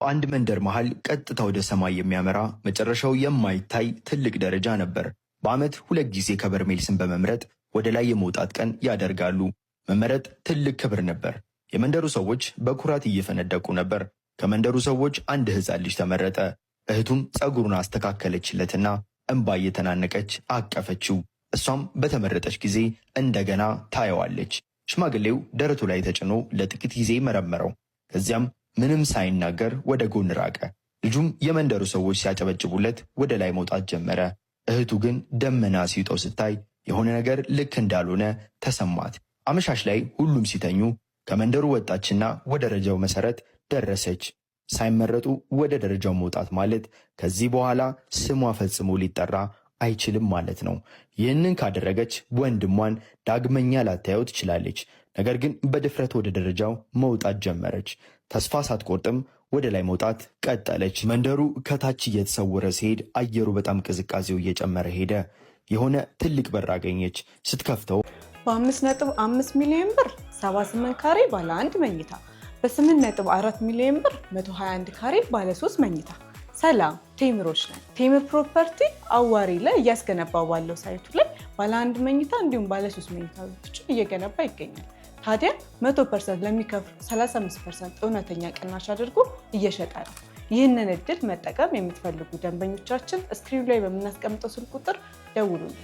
በአንድ መንደር መሃል ቀጥታ ወደ ሰማይ የሚያመራ፣ መጨረሻው የማይታይ ትልቅ ደረጃ ነበር። በዓመት ሁለት ጊዜ ከበርሜል ስም በመምረጥ ወደ ላይ የመውጣት ቀን ያደርጋሉ። መመረጥ ትልቅ ክብር ነበር። የመንደሩ ሰዎች በኩራት እየፈነደቁ ነበር። ከመንደሩ ሰዎች አንድ ሕፃን ልጅ ተመረጠ። እህቱም ፀጉሩን አስተካከለችለትና እንባ እየተናነቀች አቀፈችው። እሷም በተመረጠች ጊዜ እንደገና ታየዋለች። ሽማግሌው ደረቱ ላይ ተጭኖ ለጥቂት ጊዜ መረመረው። ከዚያም ምንም ሳይናገር ወደ ጎን ራቀ። ልጁም የመንደሩ ሰዎች ሲያጨበጭቡለት ወደ ላይ መውጣት ጀመረ። እህቱ ግን ደመና ሲውጠው ስታይ የሆነ ነገር ልክ እንዳልሆነ ተሰማት። አመሻሽ ላይ ሁሉም ሲተኙ ከመንደሩ ወጣችና ወደ ደረጃው መሰረት ደረሰች። ሳይመረጡ ወደ ደረጃው መውጣት ማለት ከዚህ በኋላ ስሟ ፈጽሞ ሊጠራ አይችልም ማለት ነው። ይህንን ካደረገች ወንድሟን ዳግመኛ ላታየው ትችላለች። ነገር ግን በድፍረት ወደ ደረጃው መውጣት ጀመረች። ተስፋ ሳትቆርጥም ወደ ላይ መውጣት ቀጠለች። መንደሩ ከታች እየተሰወረ ሲሄድ አየሩ በጣም ቅዝቃዜው እየጨመረ ሄደ። የሆነ ትልቅ በር አገኘች። ስትከፍተው በ5.5 ሚሊዮን ብር 78 ካሬ ባለ አንድ መኝታ፣ በ8.4 ሚሊዮን ብር 121 ካሬ ባለ 3 መኝታ። ሰላም፣ ቴምሮች ነን። ቴምር ፕሮፐርቲ አዋሬ ላይ እያስገነባ ባለው site ኡ ላይ ባለ አንድ መኝታ እንዲሁም ባለ 3 መኝታ ቤቶችን እየገነባ ይገኛል። ታዲያ 100% ለሚከፍሉ 35% እውነተኛ ቅናሽ አድርጎ እየሸጠ ነው። ይህንን እድል መጠቀም የምትፈልጉ ደንበኞቻችን screen ኡ ላይ በምናስቀምጠው ስልክ ቁጥር ደውሉልን።